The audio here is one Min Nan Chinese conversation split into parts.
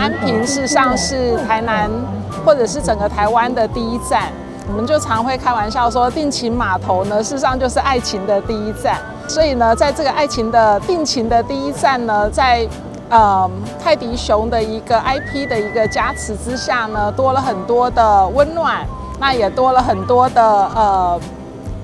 安平事實上是台南或者是整個台灣的第一站，我們就常會開玩笑說，定情碼頭呢，事實上就是愛情的第一站。所以呢，在這個愛情的定情的第一站呢，在泰迪熊的一個 IP 的一個加持之下呢，多了很多的溫暖，那也多了很多的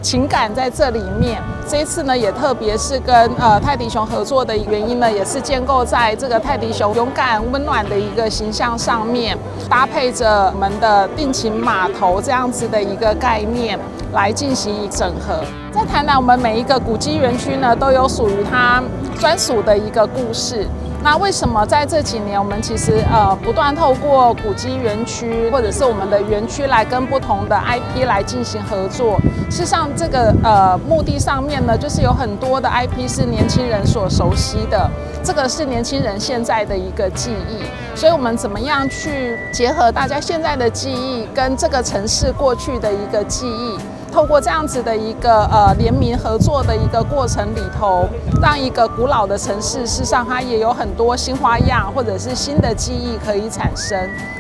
情感在這裡面。這一次呢，也特別是跟泰迪熊合作的原因呢，也是建構在這個泰迪熊勇敢溫暖的一個形象上面，搭配着我們的定情碼頭這樣子的一個概念來進行整合。在台南，我們每一個古蹟園區呢，都有屬於它專屬的一個故事。那為什麼在這幾年，我們其實不斷透過古蹟園區或者是我們的園區來跟不同的 IP 來進行合作？事實上，這個目的上面呢，就是有很多的 IP 是年輕人所熟悉的，這個是年輕人現在的一個記憶。所以，我們怎麼樣去結合大家現在的記憶跟這個城市過去的一個記憶？透過這樣子的一個聯名合作的一個過程裡頭，讓一個古老的城市，事實上它也有很多新花樣或者是新的記憶可以產生。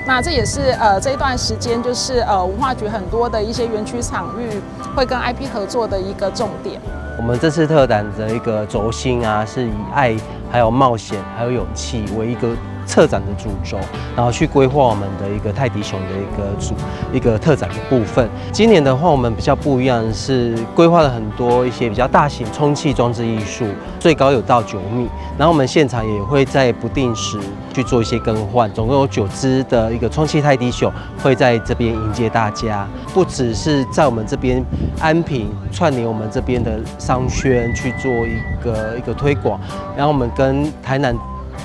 那這也是這一段時間就是文化局很多的一些園區場域會跟 IP 合作的一個重點。我們這次特展的一個軸心啊，是以愛、還有冒險、還有勇氣為一個策展的主軸，然後去規劃我們的一個泰迪熊的一個主一個特展的部分。今年的話，我們比較不一樣的是規劃了很多一些比較大型充氣裝置藝術，最高有到9米。然後我們現場也會在不定時去做一些更換，總共有9隻的一個充氣泰迪熊會在這邊迎接大家。不只是在我們這邊安平串聯我們這邊的商圈去做一個推廣，然後我們跟台南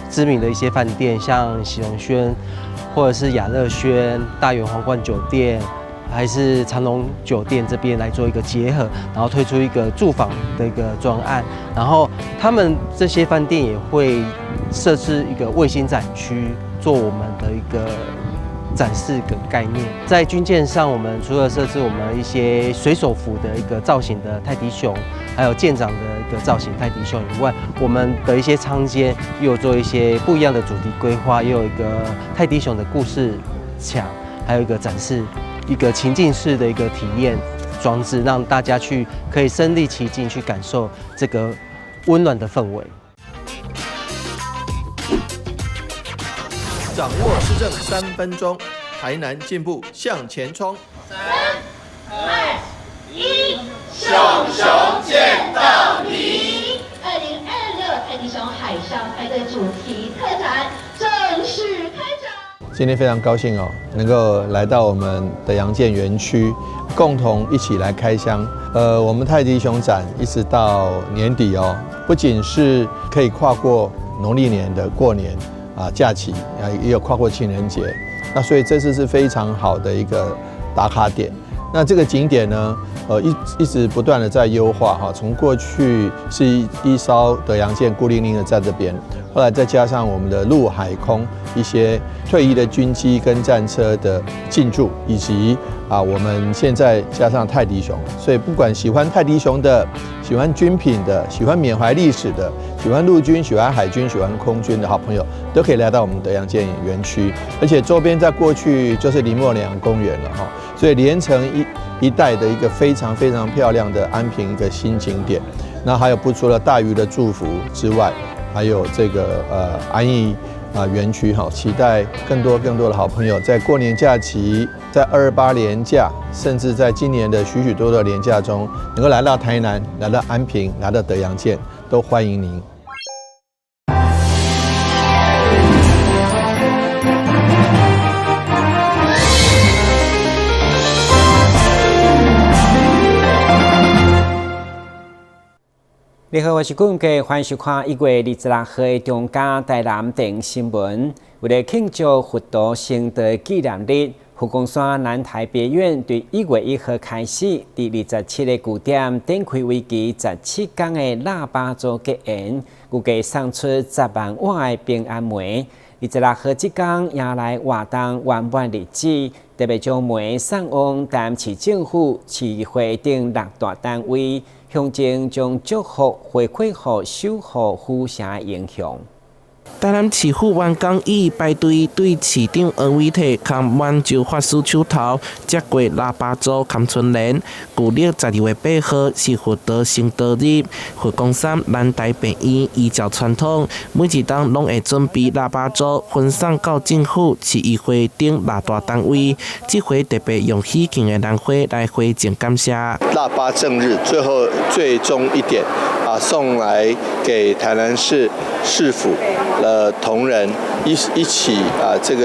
知名的一些飯店，像喜榮軒，或者是雅樂軒、大園皇冠酒店，還是長隆酒店這邊來做一個結合，然後推出一個住房的一個專案，然後他們這些飯店也會設置一個衛星展區，做我們的一個展示的概念。在軍艦上，我們除了設置我們一些水手服的一個造型的泰迪熊，還有艦長的一個造型泰迪熊以外，我們的一些艙間又有做一些不一樣的主題規劃，又有一個泰迪熊的故事牆，還有一個展示一個情境式的一個體驗裝置，讓大家去可以身臨其境去感受這個溫暖的氛圍。掌握市政3分鐘，台南進步向前衝。3、2、1，熊熊見到你。2026泰迪熊海上派對主題特展正式開展。今天非常高興哦，能夠來到我們德陽艦園區，共同一起來開箱。我們泰迪熊展一直到年底哦，不僅是可以跨過農曆年的過年啊假期啊，也有跨過情人節，那所以這次是非常好的一個打卡點。那這個景點呢，一直不斷的在優化哈，從過去是一艘德陽艦孤零零的在這邊，後來再加上我們的陸海空一些退役的軍機跟戰車的進駐，以及啊我們現在加上泰迪熊，所以不管喜歡泰迪熊的、喜歡軍品的、喜歡緬懷歷史的、喜歡陸軍、喜歡海軍、喜歡空軍的好朋友，都可以來到我們德陽艦園區，而且周邊在過去就是林默娘公園了哈，所以連成一帶的一個非常非常漂亮的安平一個新景點。那還有不除了大魚的祝福之外，還有這個安逸啊園區哈，期待更多更多的好朋友在過年假期，在228連假，甚至在今年的許許多多連假中，能夠來到台南、來到安平、來到德陽艦，都歡迎您。你好，我是冠傑，歡迎收看1月26號的中嘉台南電新聞。為了慶祝佛陀成道紀念日，佛光山南台別院對1月1號開始，佇27個據點展開為期17天的臘媽祖結緣，預計送出10萬碗的平安糜。26號這工迎來活動圓滿日子，特別將糜送往台南市政府、市會等六大單位，象徵將祝福回饋予守護府城的英雄。台南市府員工以排隊對市長黃偉哲佮滿洲法師手頭接過臘肉粥含春聯。舊曆12月8號是佛陀成道日，佛光山南台病院依照傳統，每一冬攏會準備臘肉粥分送到政府、市議會等六大單位。這回特別用喜慶的蘭花來回贈感謝。臘八正日，最後最終一點啊，送來給台南市市府的同仁一起啊，這個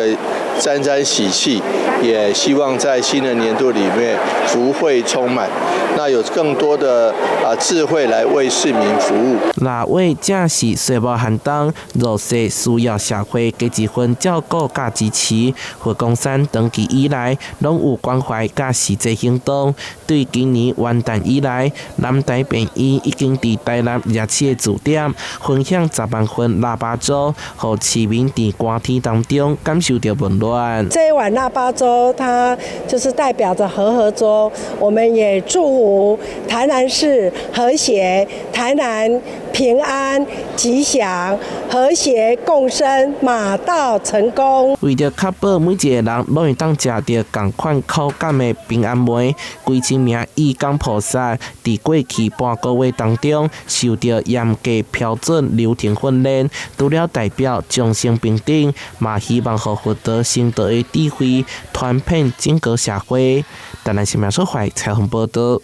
沾沾喜氣，也希望在新的年度裡面福慧充滿，那有更多的啊智慧來為市民服務。臘月正是歲末寒冬，弱勢需要社會加一份照顧佮支持。佛光山長期以來攏有關懷佮實際行動。對今年元旦以來，南台病院已經佇台南27个駐點分享10萬份臘肉粥，予市民佇寒天當中感受著溫暖。這一碗臘肉粥，它就是代表著和合粥。我們也祝福台南市和諧，台南平安吉祥，和諧共生，馬到成功。為著確保每一个人攏會當食著仝款口感的平安糜，幾千名義工菩薩佇過去半個月當中，受著嚴格標準流程訓練，除了代表眾生平等，嘛希望予佛陀成道的智慧傳遍整個社會。台南新聞所懷採訪報導。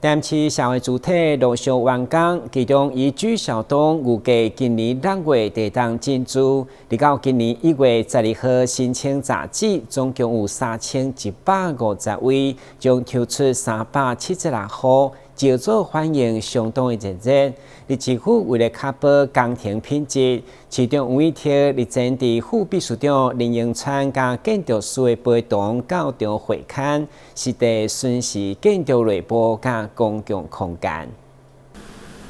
台南市社會住宅陸續完工，其中宜居小東預計今年6月會當進駐，直到今年1月12號申請截止，總共有3150位，將抽出376戶，招組反應相當的熱烈。而市府為了確保工程品質，市長黃偉哲日前佇副秘書長林榮川佮建築師的陪同到場會勘，實地巡視建築內部佮公共空間。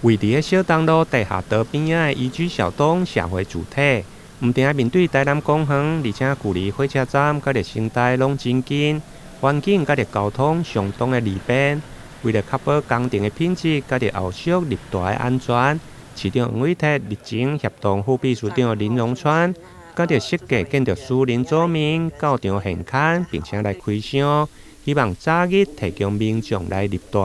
位佇咧小東路地下道邊仔的宜居小東社會住宅，毋但面對台南公園，而且距離火車站佮成大攏真近，環境佮交通相當的利便。為了確保工程的品質，佮後續入住的安全，市長黃偉哲日前協同副秘書長林榮川，佮設計建築師林祖明到場現勘，並且來開箱，希望早日提供民眾來入住。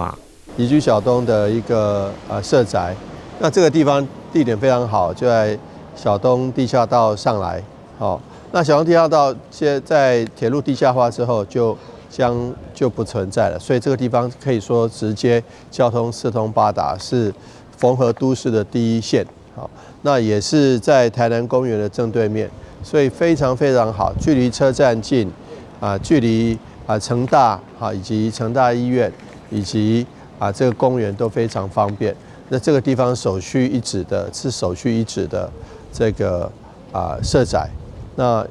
宜居小東的一個社宅，那這個地方地點非常好，就在小東地下道上來。好，那小東地下道現在鐵路地下化之後就將就不存在了，所以這個地方可以說直接交通四通八達，是縫合都市的第一線。好，那也是在台南公園的正對面，所以非常非常好，距離車站近，啊，距離啊成大啊以及成大醫院以及啊這個公園都非常方便。那這個地方首屈一指的是首屈一指的這個啊社宅，那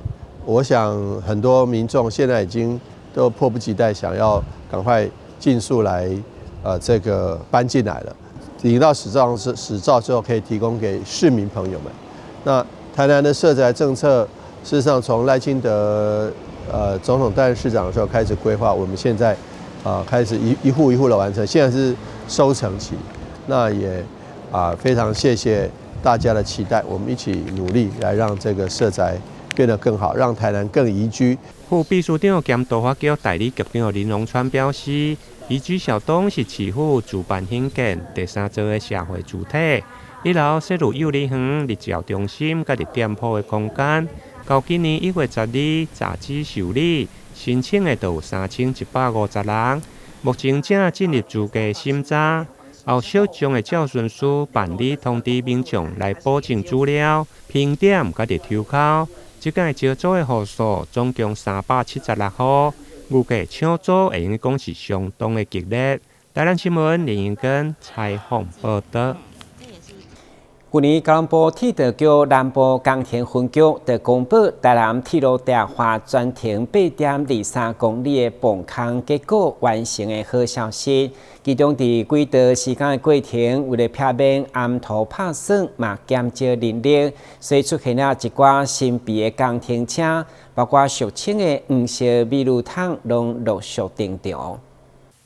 我想很多民眾現在已經都迫不及待想要趕快盡速來，這個搬進來了。領到使照之後，可以提供給市民朋友們。那台南的社宅政策，事實上從賴清德總統擔任市長的時候開始規劃，我們現在啊開始一一戶一戶的完成，現在是收成期。那也啊非常謝謝大家的期待，我們一起努力來讓這個社宅變得更好，讓台南更宜居。副秘書長兼都發局代理局長林榮川表示，宜居小東是市府主辦興建第三座的社會住宅，一樓設有幼兒園、日照中心佮店鋪的空間。到今年1月12截止受理申請的，就有3150人，目前正進入資格審查，後續將會照順序辦理通知民眾來補正資料、評點佮抽鬮。這屆招租的戶數總共376戶，預計搶租會用講是相當的激烈。台南新聞林英根採訪報導。去年交通部鐵道局南部工程分局就公布台南鐵路地下化全程8.23公里的磅空結構完成的好消息。其中佇軌道施工的過程，為了避免岩土拍損，嘛減少人力，所以出現了一寡神秘的工程車，包括俗稱的黃色美女桶，攏陸續登場。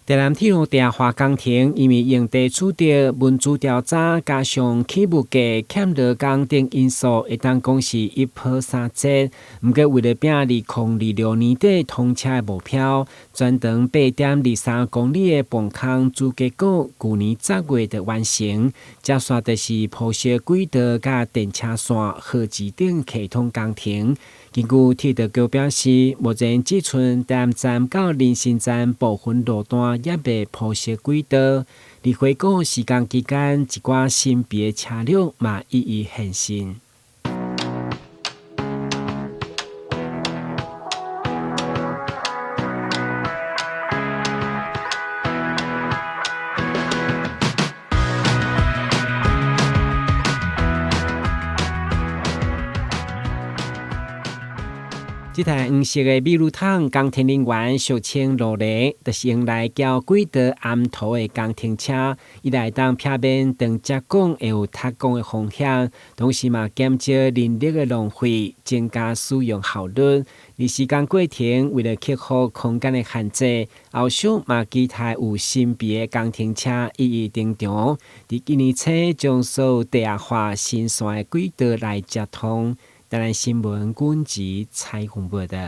台南鐵路地下化工程因為用地取得、文資調查，加上起物價、欠勞工等因素，會當講是一波三折。毋過為了拚2026年底通車的目標，全長8.23公里的磅空主結果，舊年10月就完成。接續就是鋪設軌道佮電車線和機等系統工程。根據鐵道局表示，目前只賰台南站到林森站部分路段猶未鋪設軌道。佇回顧施工期間，一寡新別車輛嘛一一現身。這台黃色的美祿桶工程人員俗稱路雷，就是用來撬軌道岩土的工程車，伊來當避免長接管會有塌鋼的風險，同時嘛減少人力的浪費，增加使用效率。佇施工過程，為了克服空間的限制，後續嘛期待有新別的工程車一一登場。佇今年初將所有地下化新線的軌道來接通。台南新聞阮吉採訪報導。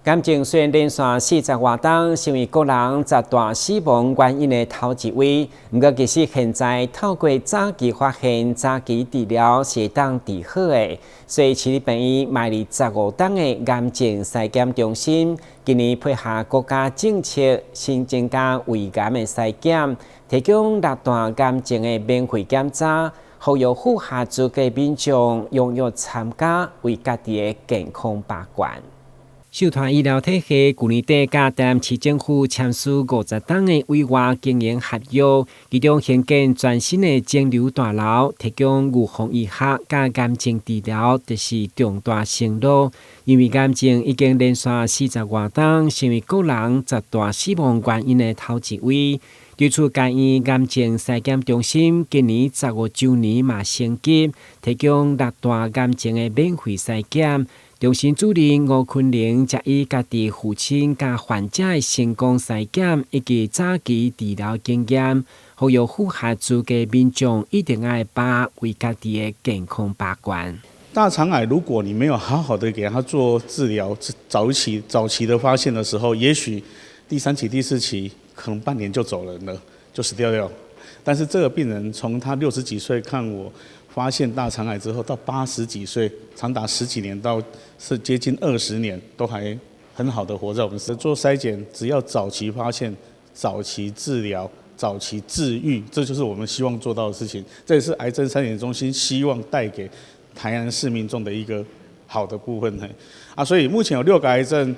癌症雖然連續40外冬成為國人十大死亡原因的頭一位，毋過其實現在透過早期發現、早期治療是會當治好的。所以市立病院邁入15冬的癌症篩檢中心，今年配合國家政策，新增加胃癌的篩檢，提供六大癌症的免費檢查。呼籲符合資格民眾踴躍參加，為家己的健康把關。秀團醫療體系舊年底佮台南市政府簽署50冬的委外經營合約，其中興建全新的腫瘤大樓，提供預防醫學佮癌症治療，就是重大承諾。因為癌症已經連續40外冬成為國人十大死亡原因的頭一位。對此，該院癌症篩檢中心今年15週年嘛升級，提供六大癌症的免費篩檢。中心主任吳坤玲則以家己父親佮患者的成功篩檢以及早期治療經驗，呼籲符合資格民眾一定愛把握為家己的健康把關。大腸癌，如果你沒有好好的給他做治療，早期的發現的時候，也許第三期、第四期可能半年就走人了，就死掉掉。但是這個病人從他60幾歲看我發現大腸癌之後，到80幾歲，長達十幾年到是接近20年，都還很好的活在我們身。做篩檢，只要早期發現、早期治療、早期治癒，這就是我們希望做到的事情。這也是癌症篩檢中心希望帶給台南市民眾的一個好的部分。啊，所以目前有六個癌症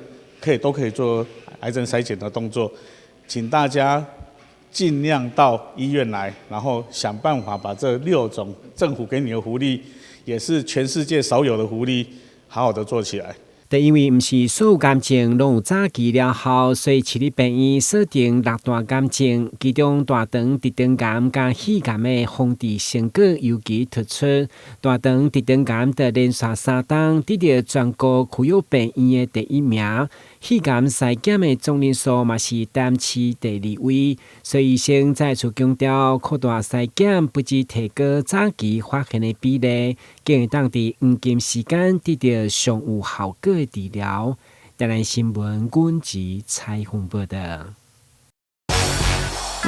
都可以做癌症篩檢的動作，請大家盡量到醫院來，然後想辦法把這六種政府給你的福利，也是全世界少有的福利，好好的做起來。但因為毋是所有癌症攏有早期療效，所以市立病院鎖定六大癌症，其中大腸直腸癌佮肺癌的防治成果尤其突出。大腸直腸癌的連續3冬得著全國區域病院的第一名，肺癌篩檢的總人數嘛是台南市第二位。所以醫生再次強調，擴大篩檢不只提高早期發現的比例，更會當佇黃金時間得著上有效果的治療。台南新聞阮吉採訪報導。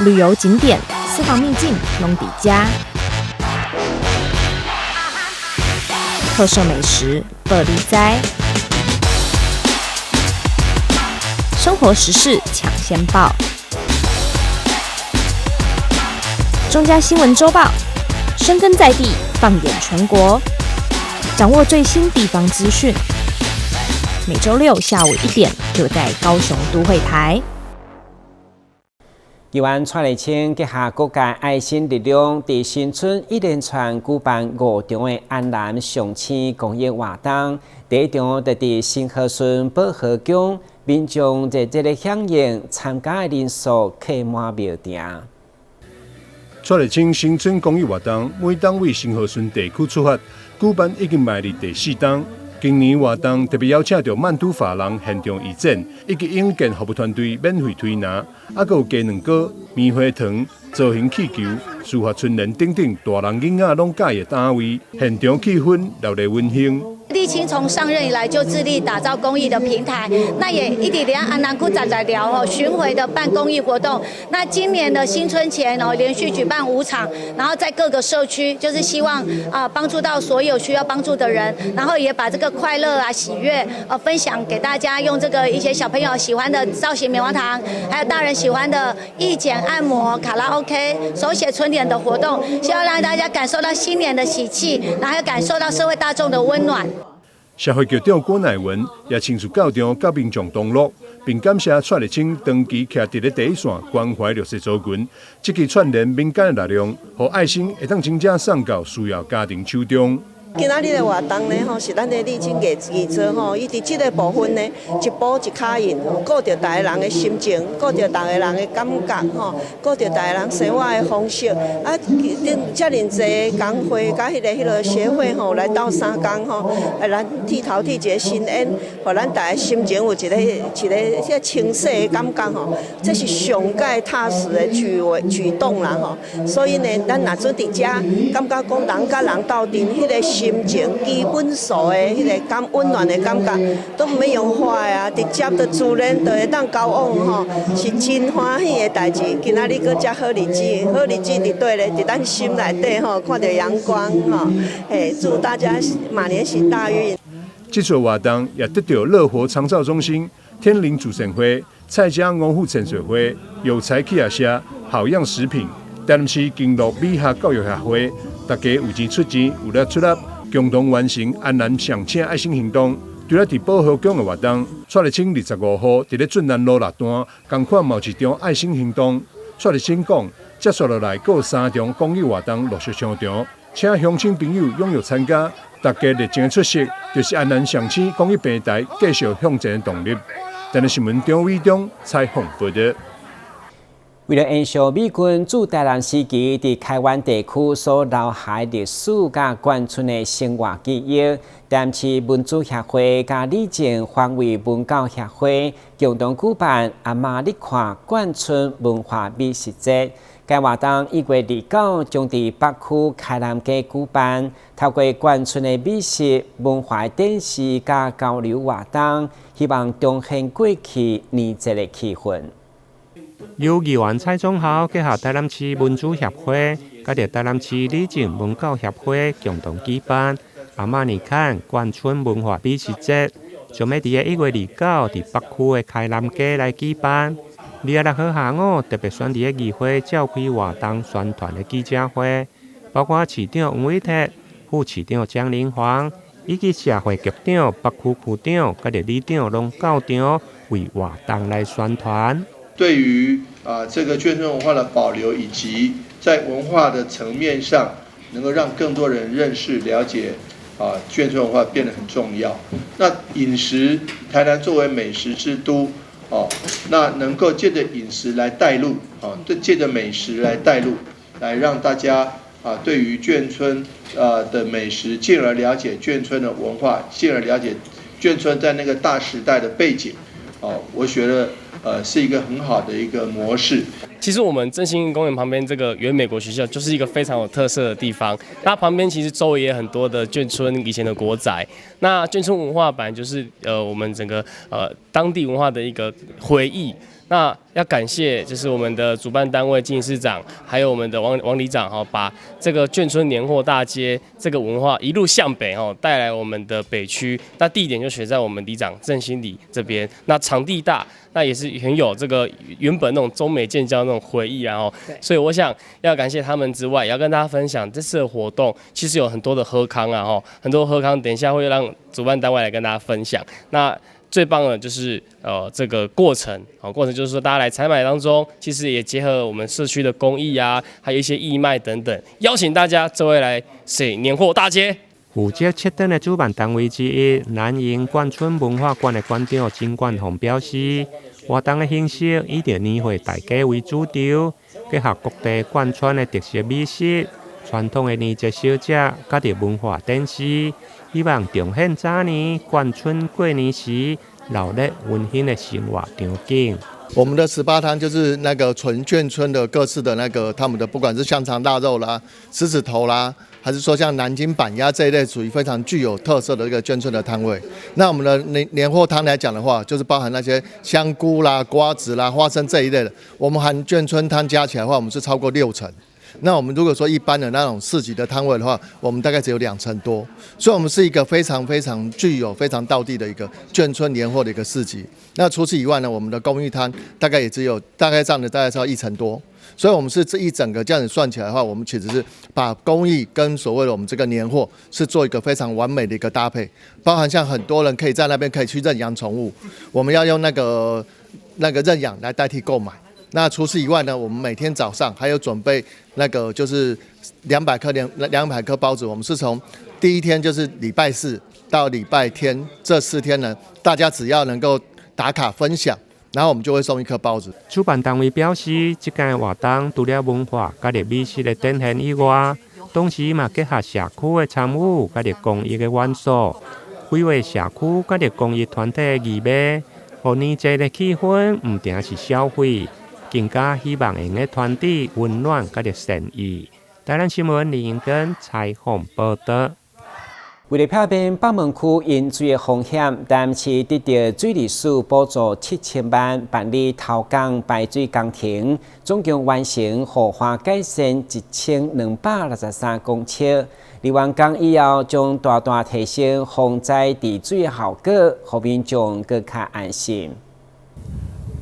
旅遊景點、私房秘境攏佇遮，特色美食報你知，生活時事搶先報，中嘉新聞週報，深耕在地，放眼全國，掌握最新地方資訊。每週六下午1點，就在高雄都會台。議員蔡麗清結合各界愛心力量，佇新春一連串舉辦五場的安南賞星公益活動。第一場就佇新和順保和宮，民眾熱熱的響應，參加的人數客滿廟埕。蔡麗清新春公益活動，每冬為新和順地區出發，舉辦已經邁入第四冬。今年活動特別邀請著曼都髮廊現場義剪，以及永健服務團隊免費推拿，猶閣有雞卵糕、棉花糖、造型氣球、書法春聯等等，大人囡仔攏佮意的攤位，現場氣氛熱烈溫馨。立青從上任以來就致力打造公益的平台，那也一直佇安南區十六寮吼巡迴的辦公益活動。那今年的新春前哦，連續舉辦5場，然後在各個社區，就是希望啊幫助到所有需要幫助的人，然後也把這個快樂啊喜悅分享給大家，用這個一些小朋友喜歡的造型棉花糖，還有大人喜歡的義剪按摩、卡拉 OK、手寫春聯的活動，希望讓大家感受到新年的喜氣，然後感受到社會大眾的溫暖。社會局長郭乃文也親自到場，佮民眾同樂，並感謝蔡麗清長期徛佇咧第一線關懷弱勢族群，積極串聯民間的力量，予愛心會當真正送到需要家庭手中。今仔日的活動呢，吼是咱的儷清義義做吼，伊佇這个部分呢，一步一跤印，顧著逐个人的心情，顧著逐个人的感覺吼，顧著逐個人生活的方式。啊，頂遮爾濟工會佮彼个協會吼來鬥相共吼，啊，咱剃頭剃一个心煙，予咱逐个心情有一個這清晰的感覺吼，這是上蓋踏實的舉動啦吼。所以呢，咱若準佇遮，感覺講人佮人鬥陣，彼个心情基本數的彼个感溫暖的感覺都毋免用話的啊，直接就自然就會當交往吼，是真歡喜的代誌。今仔日閣遮好日子，好日子佇佗咧？佇咱心內底吼，看著陽光吼，嘿，祝大家馬年行大運。這次活動也得到樂活長照中心、天靈主善會、蔡家農戶潛水會、有才企業社、好樣食品、台南市經樂美學教育協會，大家有錢出錢，有力出力，共同完成安南上請愛心行動。除了佇保和宮的活動，蔡麗清25號佇咧圳南路六段，仝款嘛有一場愛心行動。蔡麗清講，接續落來閣有三場公益活動陸續上場，請鄉親朋友踴躍參加，大家熱情的出席，就是安南上青公益平台繼續向前的動力。台南新聞張偉中採訪報道。為了延續美軍駐台南時期佇台灣地區所留下歷史佮眷村的生活記憶，台南市文資協會佮里政環衛文教協會共同舉辦阿媽你看眷村文化美食節。該活動1月29將佇北區開南街舉辦，透過眷村的美食文化展示佮交流活動，希望重現過去年節的氣氛。由議員蔡宗豪結合台南市文資協會，佮著台南市里政文教協會共同舉辦阿媽你看眷村文化美食節，將欲佇1月29佇北區的開南街來舉辦。26號下午特別選佇議會召開活動宣傳的記者會，包括市長黃偉哲、副市長江玲芳以及社會局長、北區區長佮著里長攏到場為活動來宣傳。對於啊這個眷村文化的保留，以及在文化的層面上，能夠讓更多人認識、了解啊眷村文化變得很重要。那飲食，台南作為美食之都，哦，那能夠借著飲食來帶路，啊，借著美食來帶路，來讓大家啊對於眷村啊的美食，進而了解眷村的文化，進而了解眷村在那個大時代的背景，哦，我覺得，是一個很好的一個模式。其實我們振興公園旁邊這個原美國學校就是一個非常有特色的地方。那旁邊其實周圍也很多的眷村以前的國宅。那眷村文化本來就是我們整個當地文化的一個回憶。那要感謝就是我們的主辦單位金市長，還有我們的王王里長哈，把這個眷村年貨大街這個文化一路向北哦，帶來我們的北區。那地點就選在我們里長振興里這邊。那場地大，那也是很有這個原本那種中美建交那種回憶啊哦。所以我想要感謝他們之外，也要跟大家分享這次的活動，其實有很多的好康啊吼，很多好康，等一下會讓主辦單位來跟大家分享。那最棒的就是這個過程，好過程就是說大家來採買當中，其實也結合我們社區的公益啊，還有一些義賣等等，邀請大家這位來踅年貨大街。負責策展的主辦單位之一，南營眷村文化館的館長金冠宏表示，活動的形式以著年貨大街為主軸，結合各地眷村的特色美食、傳統的年節小食，佮著文化展示，希望重現早年眷村過年時熱鬧溫馨的生活場景。我們的18攤就是那個純眷村的各式的那個他們的，不管是香腸臘肉啦、獅子頭啦，還是說像南京板鴨這一類屬於非常具有特色的一個眷村的攤位。那我們的年貨攤來講的話，就是包含那些香菇啦、瓜子啦、花生這一類的。我們含眷村攤加起來的話，我們是超過六成。那我們如果說一般的那種市集的攤位的話，我們大概只有兩成多。所以，我們是一個非常非常具有非常道地的一個眷村年貨的一個市集。那除此以外呢，我們的工藝攤大概也只有大概佔的大概是一成多。所以，我們是這一整個這樣子算起來的話，我們其實是把工藝跟所謂的我們這個年貨是做一個非常完美的一個搭配，包含像很多人可以在那邊可以去認養寵物，我們要用那個認養來代替購買。那除此以外呢，我們每天早上還有準備那個就是200顆包子，我們是從第一天就是禮拜四到禮拜天這4天呢，大家只要能夠打卡分享，然後我們就會送一顆包子。主辦單位表示，這屆活動除了文化佮美食的展現以外，同時嘛結合社區的參與佮公益的元素，規劃社區佮公益團體的義賣，予年節的氣氛毋定是消費，更加希望會用傳遞溫暖佮善意。台南新聞李英根採訪報道。為了避免北門區淹水的風險，台南市得著水利署補助7000萬，辦理頭港排水工程，總共完成護岸改善1263公尺。而完工以後，將大大提升防災治水的效果，予民眾閣較安心。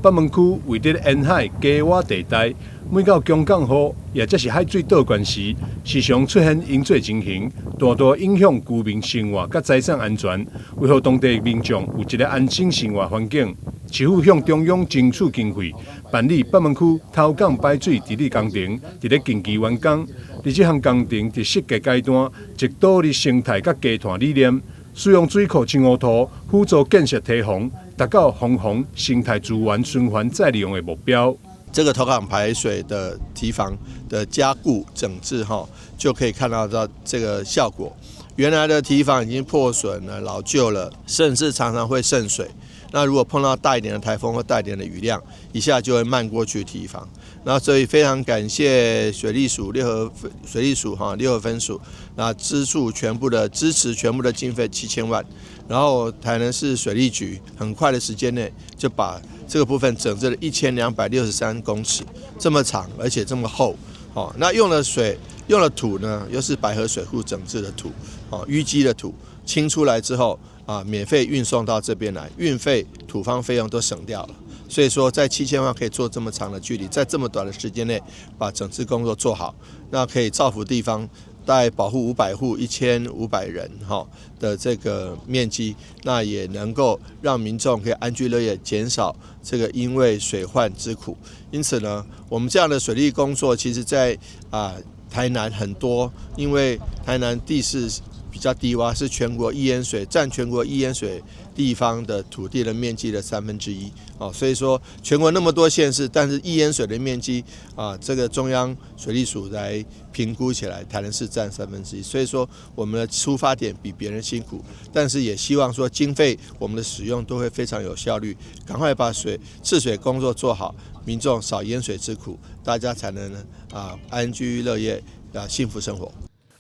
北門區位佇沿海低窪地帶，每到強降雨，抑則是海水倒灌時，時常出現淹水情形，大大影響居民生活佮財產安全。為予當地民眾有一個安心生活環境，市府向中央爭取經費，辦理北門區頭港排水治理工程，佇咧近期完工。佇這項工程佇設計階段，就導入生態佮低碳理念，使用水庫青烏土輔助建設堤防，達到防洪、生態資源循環再利用的目標。這個頭港排水的堤防的加固整治，哈，就可以看到到這個效果。原來的堤防已經破損了、老舊了，甚至常常會滲水。那如果碰到大一點的颱風或大一點的雨量，一下就會漫過去堤防。那所以非常感謝水利署六合水利署哈六合分署，那資助全部的支持全部的經費7000萬，然後台南市水利局很快的時間內就把這個部分整治了1263公尺，這麼長而且這麼厚，哦，那用了水用了土呢，又是白河水庫整治的土，哦，淤積的土清出來之後啊，免費運送到這邊來，運費、土方費用都省掉了。所以說，在七千萬可以做這麼長的距離，在這麼短的時間內把整治工作做好，那可以造福地方，大概保護500戶1500人哈的這個面積，那也能夠讓民眾可以安居樂業，減少這個因為水患之苦。因此呢，我們這樣的水利工作，其實在啊台南很多，因為台南地勢比較低窪，是全國易淹水，佔全國易淹水地方的土地的面積的1/3哦，所以說全國那麼多縣市，但是易淹水的面積啊，這個中央水利署來評估起來，台南市佔1/3，所以說我們的出發點比別人辛苦，但是也希望說經費我們的使用都會非常有效率，趕快把水治水工作做好，民眾少淹水之苦，大家才能啊安居樂業啊幸福生活。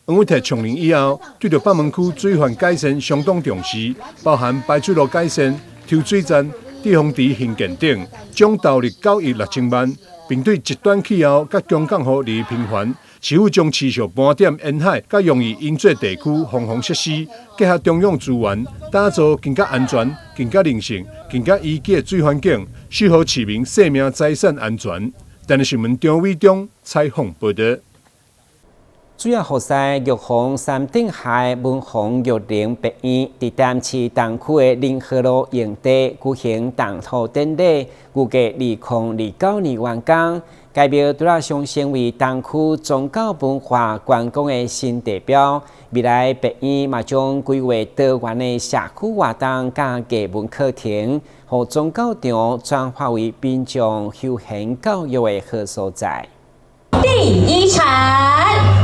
黃偉哲上任以後，對著北門區水患改善相當重視，包含排水路改善、抽水站、滯洪池興建等，總投入9億6千萬，並對極端氣候佮強降雨日頻繁，市府將持續盤點沿海佮容易淹水地區防洪設施，結合中央資源，打造更加安全、更加靈性、更加宜居的水環境，守護市民生命財產安全。台南新聞張偉忠採訪報道。主要予師玉皇山頂下文宏育靈別院，佇台南市東區的仁和路營地舉行動土典禮，預計2029年完工。該廟除了將成為東區宗教文化觀光的新地標，未來別院嘛將規劃多元的社區活動佮藝文課程，予宗教場轉化為民眾休閒教育的好所在。第一場。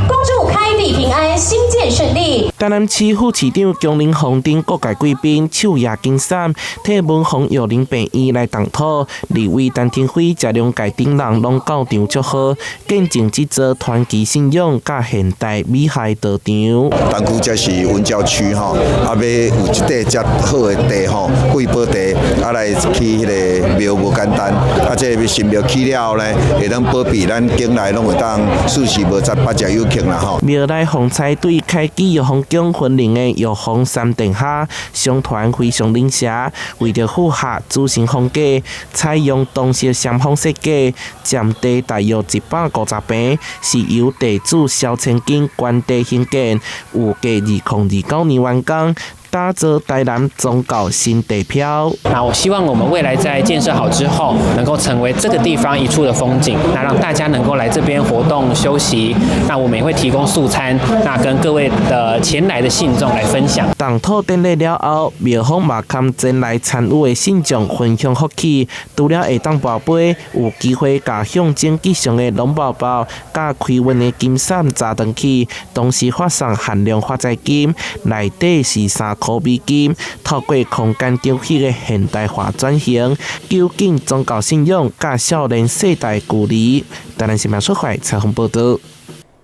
恭祝開地平安，興建順利。台南市副市長姜林峰等各界貴賓手攑金傘，替文宏育林病院來動土。立委陳亭妃、謝龍介等人攏到場祝賀，見證這座傳奇信仰佮現代美學道場。東區這是文教區吼，啊，欲有這塊遮好的地吼，貴寶地，啊來起彼个廟無簡單，啊，這个新廟起了後呢，會當保庇咱境內攏會當四時無雜八隻有客啦吼。廟內風采對開基玉皇宮分靈的玉皇三殿下，相傳非常靈邪，為著符合主神風格，採用東式雙方設計，佔地大約150坪，是由地主蕭千金捐地興建，預計2029年完工。打造台南宗教新地標。那我希望我們未來在建設好之後，能夠成為這個地方一處的風景，那讓大家能夠來這邊活動休息。那我們也會提供素餐，那跟各位的前來的信眾來分享。動土典禮了後，廟方嘛佮前來參與的信眾分享福氣，除了會當跋杯，有機會共象徵吉祥的龍寶寶，佮開運的金傘紮轉去，同時發送限量發財金，內底是3塊美金，透過空間調起的現代化轉型，究竟宗教信仰佮少年世代距離。台南新聞出發採訪報導。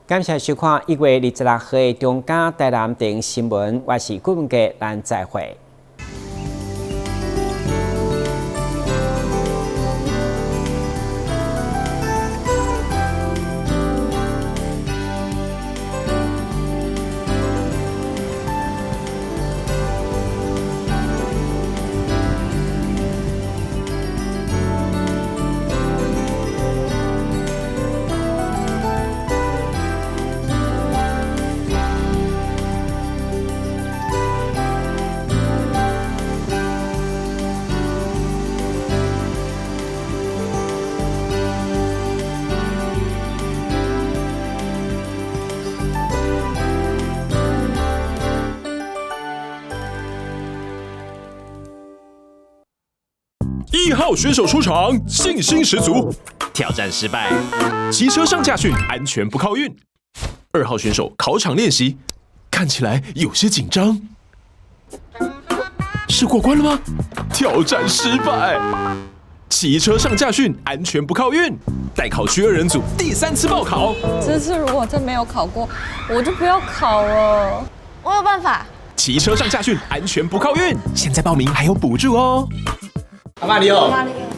感謝收看1月26號的中嘉台南電新聞，我是顧文傑，咱再會。 1號選手出場，信心十足。挑戰失敗，騎車上駕訓，安全不靠運。2號選手考場練習，看起來有些緊張。是過關了嗎？挑戰失敗，騎車上駕訓，安全不靠運。待考區2人組第3次報考。這次如果真沒有考過，我就不要考了。我有辦法。騎車上駕訓，安全不靠運。現在報名還有補助哦。阿媽你好，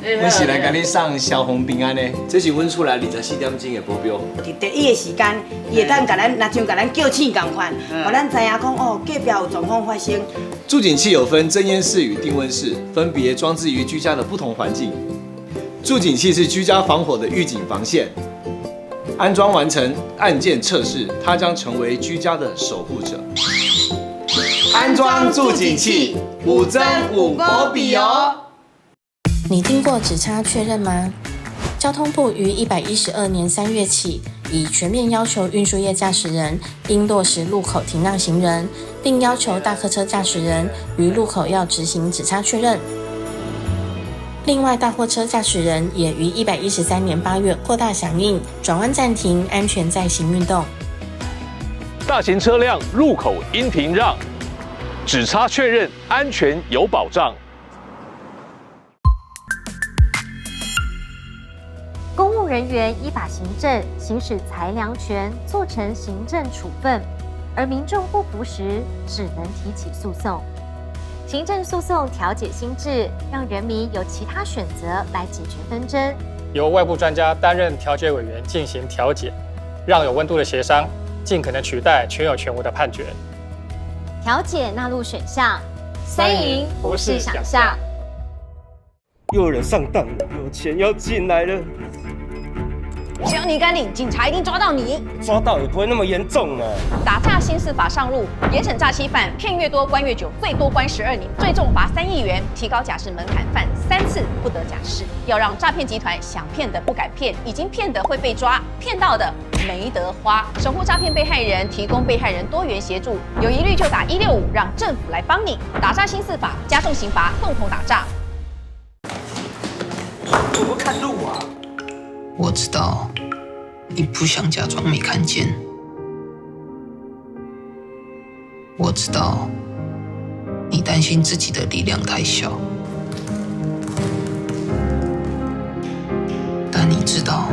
阮是來共你送消防平安的，這是阮厝內24點鐘的保鏢。佇第一个時間，伊會當共咱，若像共咱叫醒仝款，予咱知影講哦，隔壁有狀況發生。住警器有分偵煙室與定溫室，分別裝置於居家的不同環境。住警器是居家防火的預警防線，安裝完成按鍵測試，它將成為居家的守護者。安裝住警器，五增五保庇哦。你聽過指差確認嗎？交通部於112年3月起，已全面要求運輸業駕駛人應落實路口停讓行人，並要求大客車駕駛人於路口要執行指差確認。另外，大貨車駕駛人也於113年8月擴大響應轉彎暫停、安全再行運動。大型車輛路口應停讓，指差確認安全有保障。公務人員依法行政，行使裁量權，做成行政處分，而民眾不服時，只能提起訴訟。行政訴訟調解新制，讓人民有其他選擇來解決紛爭。由外部專家擔任調解委員進行調解，讓有溫度的協商盡可能取代全有全無的判決。調解納入選項，三贏不是想象。又有人上當了，有錢要進來了。只要你敢領，警察一定抓到你。抓到也不會那麼嚴重啊。打詐新司法上路，嚴審詐欺犯，騙越多關越久，最多關12年，最重罰3億元，提高假釋門檻，犯3次不得假釋。要讓詐騙集團想騙的不敢騙，已經騙的會被抓，騙到的沒得花。守護詐騙被害人，提供被害人多元協助，有疑慮就打165，讓政府來幫你。打詐新司法，加重刑罰，共同打詐。我不看路啊！我知道，你不想假裝沒看見。我知道你擔心自己的力量太小，但你知道。